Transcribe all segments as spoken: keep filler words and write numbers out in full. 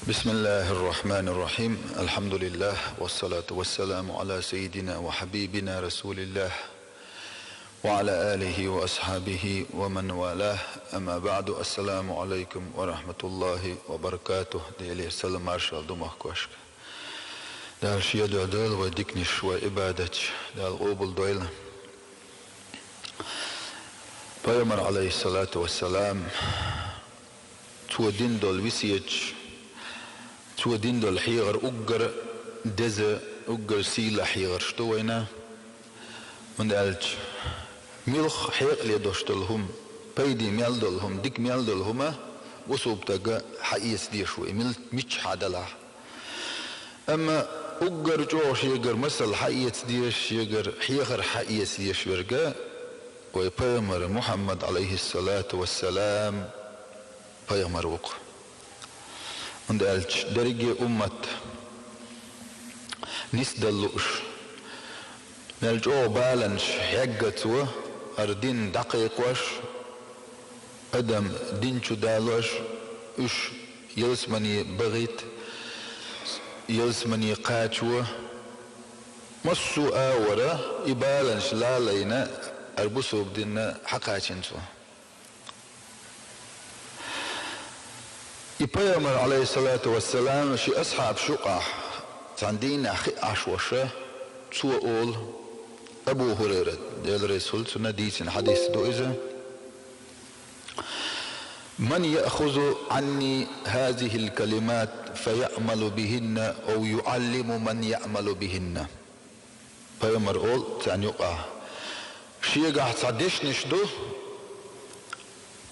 بسم الله الرحمن الرحيم. الحمد لله، والصلاة والسلام على سيدنا وحبيبنا رسول الله، وعلى آله وأصحابه ومن والاه. أما بعد، السلام عليكم ورحمة الله وبركاته. Делера салам-маршалла ду махкошка. Дала шен дуьхьа дойла вай диканаш, вай Ӏибадаташ, Дала къоабал дойла. Пайхамар, Ӏалайхиссалату вассалам, цо дина долу весеташ, цо дина долу хьехар уггар деза, уггар сийлахь хьехарш ду вайна. ХӀунда аьлча муьлхха хьекъале долуш долу хӀума, пайде мел долу хӀума, дика мел долу хӀума бусалба стага хьаэца дезаш ву, и мил-, миччахьа далахь. Амма уггар чӀогӀа шегара масал хьаэца дезаш, шегара хьехар хьаэца дезаш верг вай пайхамар Мухьаммад, Ӏалайхиссалату вассалам, пайхамар ву-кх. ХӀунда аьлча дерриге уммат нисдала лууш, мел чӀогӀа баланаш хьегна цо, хӀара дин дӀакхайкхош, адам дин чу далош, уьш ялсамане бахийта, ялсамане кхачо, массо а агӀора и баланаш лалайна, хӀара бусалба дин хьакхачийна цо. И пайхамар, Ӏалайхиссалату вассалам, шен асхьабаш юкъахь цхьана дийнахь хиъна Ӏаш волуш, цо олу, Абу ХӀурайрат, Дела реза хуьлда цунна, дийцина хьадис ду иза: «من يأخذ عني هذه الكلمات فيعمل بهن أو يعلم من يعمل بهن». Пайхамар олу царна юкъахь: «Шегахь цхьа дешнаш ду,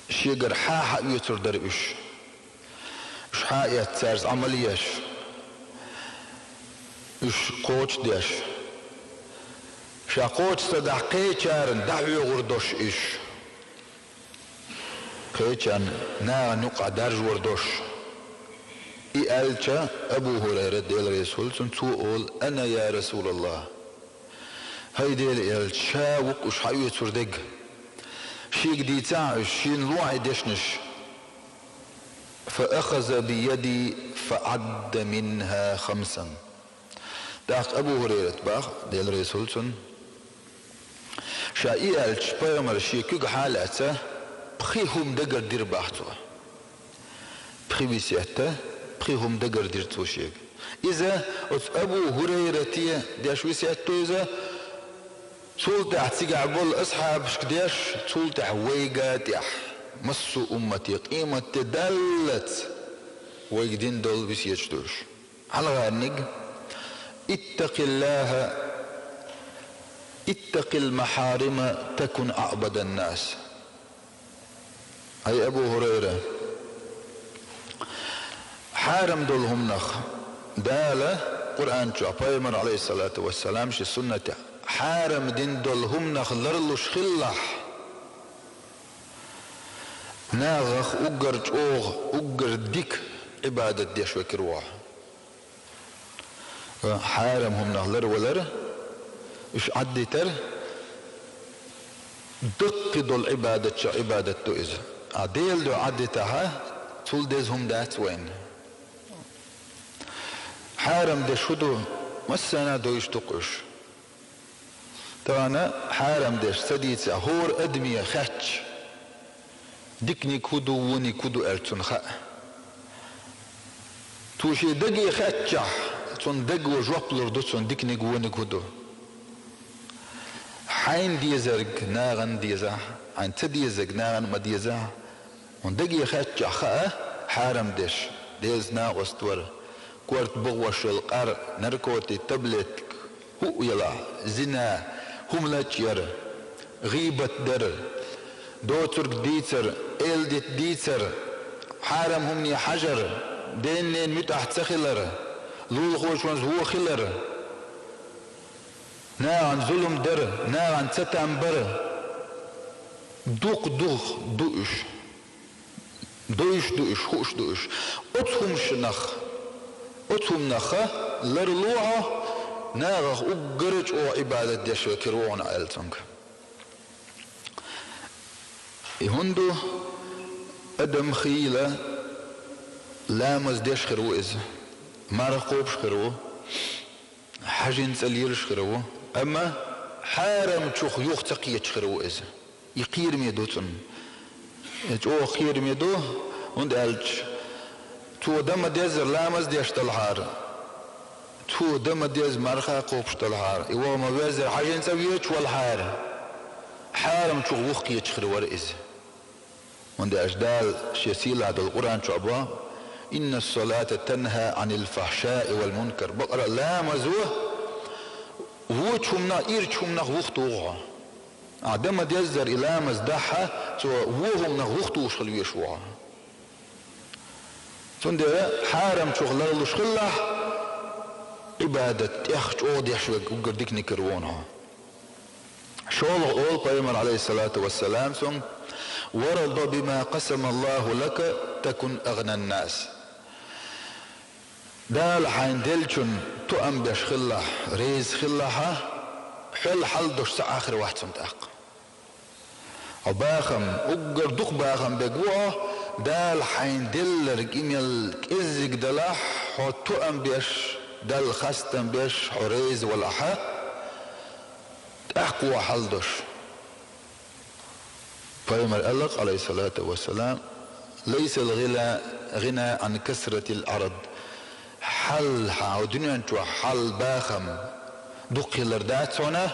шегара хьан хьаоьцур дара уьш. Уьш хьан эцна цаьрца Ӏамал еш, уьш кхочушдеш. Ша кхочуш ца дахь, кхечарна дӀахьоьгӀур долуш уьш». Кхечарна нахана юкъахь даржор долуш. И аьлча, Абу ХӀурайрат, Дела реза хуьлда цунна, цо олу: «أنا يا رسول الله». ХӀай Делан элча, ша ву-кх уьш хьаоьцур дерг. Шега дийцахьа уьш, шена лохьа и дешнаш. «فأخذ بيدي فعد منها خمسا». ТӀаккха Абу ХӀурайрат боху, Дела реза хуьлда цунна, ша и аьлча, пайхамар шен куьгахь а лаьцна, пхи хӀума дагардира боху цо. Пхи весет, пхи хӀума дагардира цо шега. Иза оцу Абу ХӀурайрате деш весет ду иза, цул тӀаьхьа цигахь болу асхьабашка деш, цул тӀаьхьа вайга а тӀехь, массо а уммате къематде даллалц вайга дина долу весеташ ду уьш. Хьалхарниг: «اتق الله، اتق المحارم تكن أعبد الناس». Ай, Абу ХӀурайра, хьарам долу хӀуманах Дала Къуръан чохь, пайхамар, Ӏалайхиссалату вассалам, шен суннатехь хьарам дина долу хӀуманах ларлуш хилалахь, нахах уггар чӀогӀа, уггар дика Ӏибадат деш векар ву хьо. Хьарам хӀуманах ларвалар, уьш Ӏаддитар, даккхий долу Ӏибадатчех Ӏибадат ду иза. Ахь Делан дуьхьа Ӏаддитахьа, цул деза хӀума дац вайна. Хьарам деш хӀун ду? Массарна а дойуш ду-кх уьш. Тахана хьарам деш ца дийцахь, хӀора адаме хаьттича, диканиг хӀун ду, вониг хӀун ду аьлла цунна хаьа. Цо шен даге хаьттичахь, цунна даго жоп лур ду цунна, диканиг, вониг хӀун ду. Хьайна дезарг нахана дезахь, хьайна ца дезарг нахана ма дезахь. Хьуна даге хаьттичахь, хаьа, хьарам деш, деза накъост вар, корта бахош йолу къар, наркотик, таблетка, хӀуъа ялахь, зина, хӀума лачкъа яр, гӀийбат дар, доцург дийцар, эладита дийцар, хьарам хӀумане хьажар, ден-ненан муьтӀахь ца хилар, лулахочунца вон хилар, нахана зулам дар, нахана цатам бар, дукха-дукха ду уьш. Дойуш ду уьш, хууш ду уьш. Оцу хӀуманах, оцу хӀуманах ларло хьо, нахах уггар а чӀогӀа Ӏибадат деш векар ву хьуна аьлла цуьнга. И хӀунда ду, адам хийла Ламаз деш хир ву иза, марха кхобуш хир ву, хьажин цӀа лелаш хир ву, амма хьарамчух юха ца кхеташ хир ву иза. И кхераме ду цунна. И чӀогӀа кхераме ду, хӀунда аьлча цо дан ма деззара ламаз деш далахьара, цо дан ма дезза марха кхобуш далахьара, и ваха ма веззара хьажин цӀа везаш валахьара, хьарамчух юха кхеташ хир вара иза. ХӀунда аьлча Дала Шен сийлахь долу Къуръан чохь боху: «Инна ас-салата танха Ӏанил фахьшаи вал мункар». Бакъара ламазо вочу хӀуманах, ирчу хӀуманах юха туху хьо. Ахьа дан ма деззара и ламаз дахь, цо вочу хӀуманах юха тухуш хила везаш ву хьо. Цундела хьарамчух ларлуш хилалахь, Ӏибадат тӀех чӀогӀа деш верг уггар диканиг хир ву хьо. ШолгӀа олу пайхамар, Ӏалайхиссалату вассалам, цуьнга: «Варда бима къасама Аллаху лака, такун агӀнан нас». Дала хьайна деллачунна тоам беш хилалахь, реза хилалахьа, хьол хьал долуш цхьа а хир вац хьуна тӀаккха. Хьо бахам, уггар дукха бахам бег ву хьо, Дала хьайна делларг и мел кӀеззиг далахь, хьо тоам беш, Далла хастам беш, хьо реза валахьа, тӀаккха ву хьал долуш. Пайхамар аьлла, Ӏалайхиссалату вассалам: «Лайсал гӀина, гӀина Ӏан касратил Ӏарад». Хьал, хьан дуьнен чохь хьал, бахам дукха хилар дац хьуна,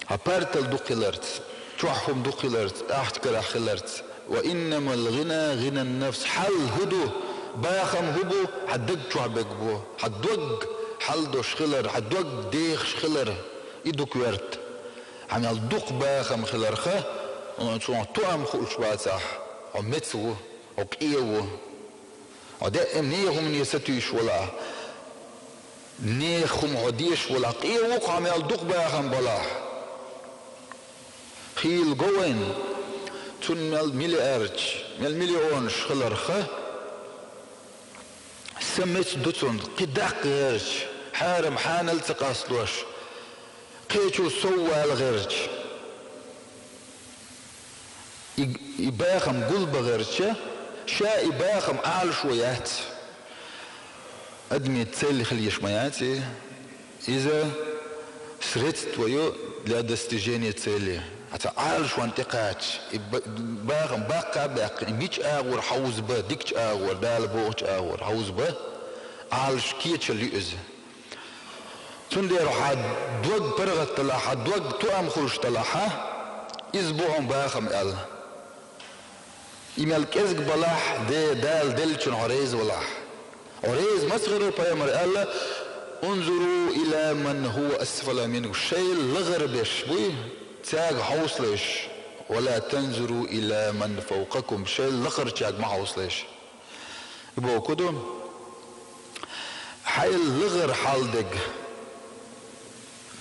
хьан партал дукха хиларца, чохь хӀума дукха хиларца, ахча карахь хиларца. «Ва иннамал гӀина гӀинан нафс». Хьал хӀун ду, бахам хӀун бу, хьан даг чохь бег бу, хьан дог хьал долуш хилар, хьан дог дехаш хилар, и ду коьрта. Хьан мел дукха бахам хиларха, цунах тоам хууш бацахь, хьо меца ву, хьо къе ву. Хьо даим нехан хӀумане сатуьйсуш валахь, нехан хӀума хьо дезаш валахь, къе ву-кх хьан мел дукха бахам балахь. Хийла го вайна, цунна мел миллиардаш, мел миллионаш хиларха, са меца ду цунна, кхин даккха гӀерташ, хьарам хьанал ца къасталуш, кхечул сов вала гӀерташ. И, и бахам гулбан гӀерташ, ша и бахам Ӏалашо яц. Адамийн цель хила йиш ма яц и. Иза средство ю для достижения цели. Хьан цхьа Ӏалашонна тӀекхача, и ба-, бахам баккха а баьккхина, и мича агӀор хьовза бан, дикача агӀор, Дала бохучу агӀор хьовза бан, Ӏалашо кечалла ю иза. Цундела хьан дог паргӀатдалахь, хьан дог тоам хуьлуш далахьа, иза бу хьуна бахам аьлла. И мел кӀезиг балахь, де, Дала деллачунна хьо реза валахь. Хьо реза маца хир ву, пайхамар аьлла: «Унзуру ила ман хӀува асфала минкум». Шайл лахара берш буй, цаьрга хьовсалаш. «Ва ла танзуру ила ман фавкъакум». Шайл лахарчаьрга ма хьовсалаш. И боху ду, хьайл лахара хьал дерг,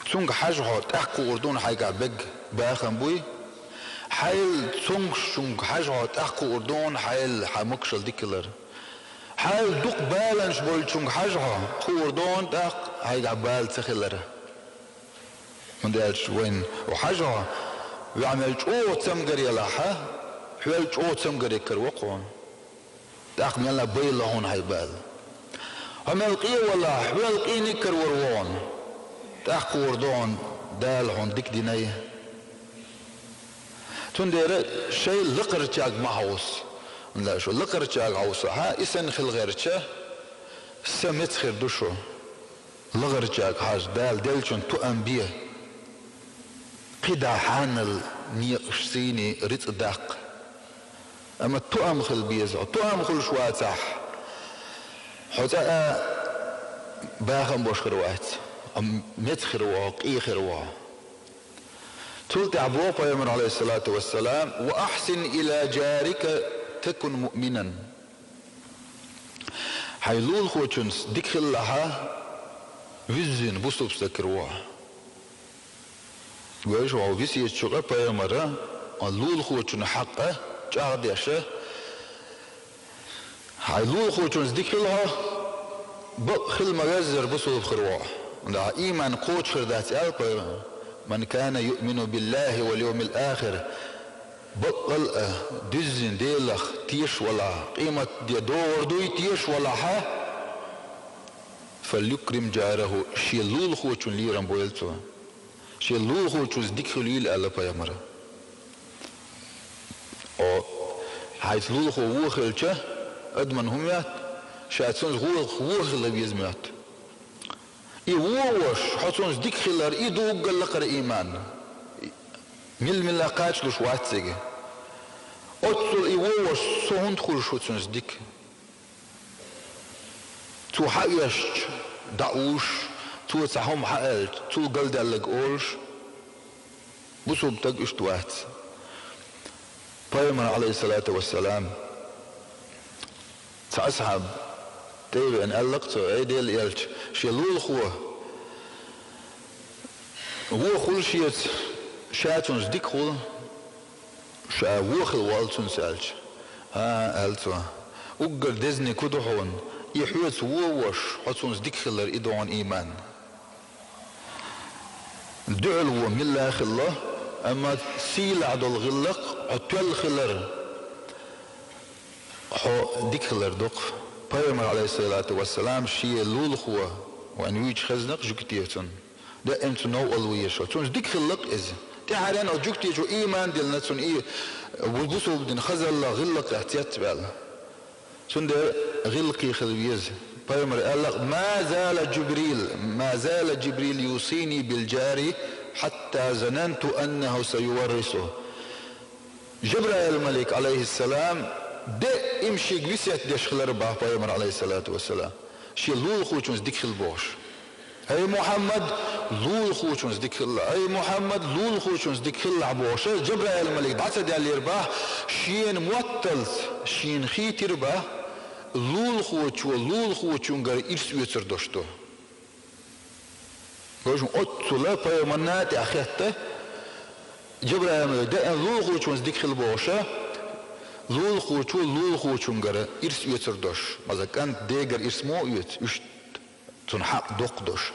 цуьнга хьажа хьо, тӀаккха хуур ду хьайгахь бег бахам буй. Хьайл цуьнгаш чуьнга хьажа хьо, тӀаккха хуур ду хьайл хьан могушалла дика хилар. Хьайл дукха баланаш болчуьнга хьажа хьо, хуур ду тӀаккха хьайгахь бала ца хилар. ХӀунда аьлча вайна хьажа хьо, ваьӀ мел чӀогӀа цамгар ялахьа, хьол чӀогӀа цамгаре караваккха хьуна. ТӀаккха мелла байла хьуна хьайн бала. Хьо мел къе валахь, хьол къийна каравар ву хьуна. ТӀаккха хуур ду хьуна, Дала хьуна дика динай. Цундела шайл лакхарчаьрга ма хьовса. ХӀунда аьлча лакхарчаьрга хьовсахьа, и санна хила гӀертача, са меца хир ду шу. Лахарчаьрга хьажа, Дала деллачунна тоам бе. КхидӀа хьанал некъаш сийна рицкъ даккха. Амма тоам хила беза. Тоам хуьлуш вацахь, хьо цкъа а бахам бош хир вац. Амма меца хир ву хьо, къе хир ву хьо. Цул тӀаьхьа боху пайхамар, Ӏалайхиссалату вассалам: «Ва ахьсин ила джарика такун муъминан». Хьайн лулахочуьнца дика хилалахьа, вуьззина бусалба стаг хир ву хьо. Вайша висеташ чу къа пайхамара, лулахочун хьакъа чӀагӀдеша, хьайн лулахочуьнца дика хила хьо, бакъ хила ма-веззара бусалба хир ву хьо. ХӀунда аьлча иман кхочуш хир дац аьлла пайхамара: «Ман кана юъмину биллахи вал йовмил ахир». Баккъал а дуьззина Делах тешаш валахь, къематде догӀур дуй тешаш валахь, «فليكرم جاره», шен лулахочун лерам бойла цо. Шен лулахочуьнца дика хуьлийла аьлла пайхамара. О, хьайца лулахо вон хилча, адамна хӀун моьтту? Ша цуьнца гӀо-, вон хила веза моьтту. И вон вош, хьо цуьнца дика хилар, и ду уггар лакхара ийман. Мила-мила кхачалуш вац цига. Оццул и вон вош, со хӀунда хуьлуш ву цуьнца дика? Цо хьаоьшучу дӀа а вуш, цо цхьа хӀума хьааьлча, цул галдаьлларг олуш, бусулба стаг иштта вац. Пайхамар, Ӏалайхиссалату вассалам, цхьа асхьаб тӀе а веана аьлла-кх цо: «Ай Делан элча, шен лулахо вон хуьлу шеца, ша цуьнца дика хуьлу, ша вон хила воллу цуьнца», аьлча. «ХӀан, — аьлла цо, — уггар дезаниг хӀун ду хьуна, и хьоьца вон вош, хьо цуьнца дика хилар, и ду хьуна ийман». Дуьхьал вон милла а хилла, амма сийлахь долу гӀиллакх хьо тоьлла хилар, хьо дика хилар ду-кх. Пайхамар, Ӏалайхиссалату вассалам, шен лулахо вайна вуьйцуш хезна-кх жуьгти цунна. Даим цу новкъа ву езаш, цуьнца дика хилла-кх иза. ТӀаьххьара оцу жуьгтичо ийман диллина, цунна и бусулба дин хазалла гӀиллакхех цецваьлла. Цундела гӀиллакхе хила веза. Пайхамара аьлла-кх: «ما زال جبريل، ما زال جبريل يوصيني بالجار حتى ظننت أنه سيورثه». Жабраил-малик, Ӏалайхиссалам, даим шега весет деш хилар боху пайхамар, Ӏалайхиссалату вассалам, шен лулахочуьнца дика хила бохуш. «Ай Мухьаммад, лулахочуьнца дика хилла! Ай Мухьаммад, лулахочуьнца дика хилалахь!» бохуш, Жабраил-малик дӀа ца даьллера боху, шена мотталц шена хийтира боху, лулахочо лулахочуьнгара ирс оьцур долуш ду. Вожа оццула пайхамарна а тӀехь хетта, Жабраил-малик даим лулахочуьнца дика хила бохуш, лулахочо лулахочуьнгара ирс оьцур долуш, маза кӀант дегара ирс муха оьцу, уьш цунна хьакъ доккха долуш.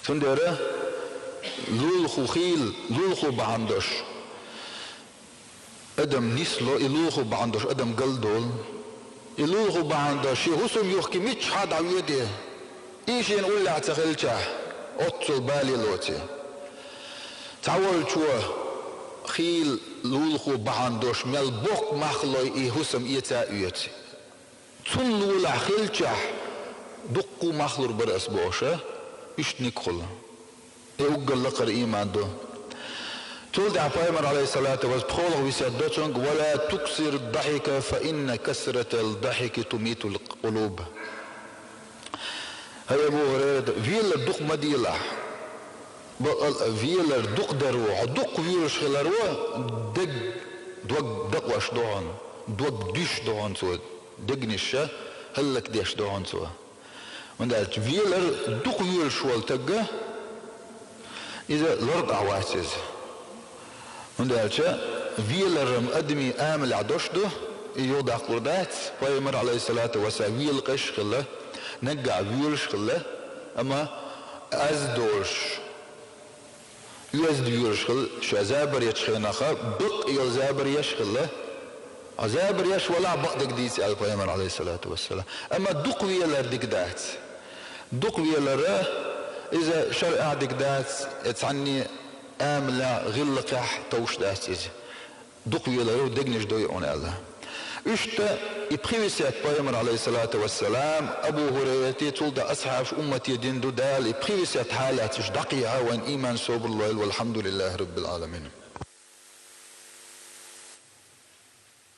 Цундела лулахо хийла, лулахо бахьана долуш адам нисло, и лулахо бахьана долуш адам галдолу. И лулахо бахьана долуш шен хӀусам юххе миччахьа дӀавоьду, и шена уллехь ца хилчахь, оццул бале лоций. Цхьаволчо хийла лулахо бахьана долуш мел боккха мах лой и хӀусам эца а оьцу. Цунна лулахь хилчахь, дуккха а мах лур бара ас бохуш, уьш ниг хуьлу. И уггар лакхара ийман ду. Цул тӀаьхьа пайхамар, Ӏалайхиссалату вассалам, пхоьалгӀа весет до цуьнга: «ولا تكثر الضحك فإن كثرة الضحك تميت القلوب». ХӀай Абу ХӀурайрат, велар дукха ма делахь. Бакъал а велар дукха даро, хьо дукха воьлуш хиларо, дерг, дог дакъош ду хьуна, дог дуьсуш ду хьуна цо, дегнаш а хӀаллакдеш ду хьуна цо. ХӀунда аьлча велар дукха воьлуш волу стаг, иза лартӀахь вац иза. ХӀунда аьлча велар-м адамийн амалехь дош ду, и юхадаккхалур дац. Пайхамар, Ӏалайхиссалату вассалам, велакъаш а хилла, наггахь воьлуш а хилла, амма аз долуш, оьзда воьлуш хилла, ша забар ечу хенахь бакъ йолу забар еш а хилла. Хьо забар еш валахь, бакъдерг дийца аьлла пайхамар, Ӏалайхиссалату вассалам. Амма дукха велар дика дац. Дукха велар, иза шарӀехь дика дац, я цхьанне амалехь, гӀиллакхехь товш дац иза. Дукха велар дегнаш дой хьуна аьлла. Иштта и пхи весет пайхамар, Ӏалайхиссалату вассалам, Абу ХӀурайрате, цул тӀаьхьа асхьабаш, уммате дина ду, Дала и пхи весет хьалаьцна уьш дӀакхехьа, вайн ийман собар лойла, валхьамдулиллахӀи раббил Ӏаламин.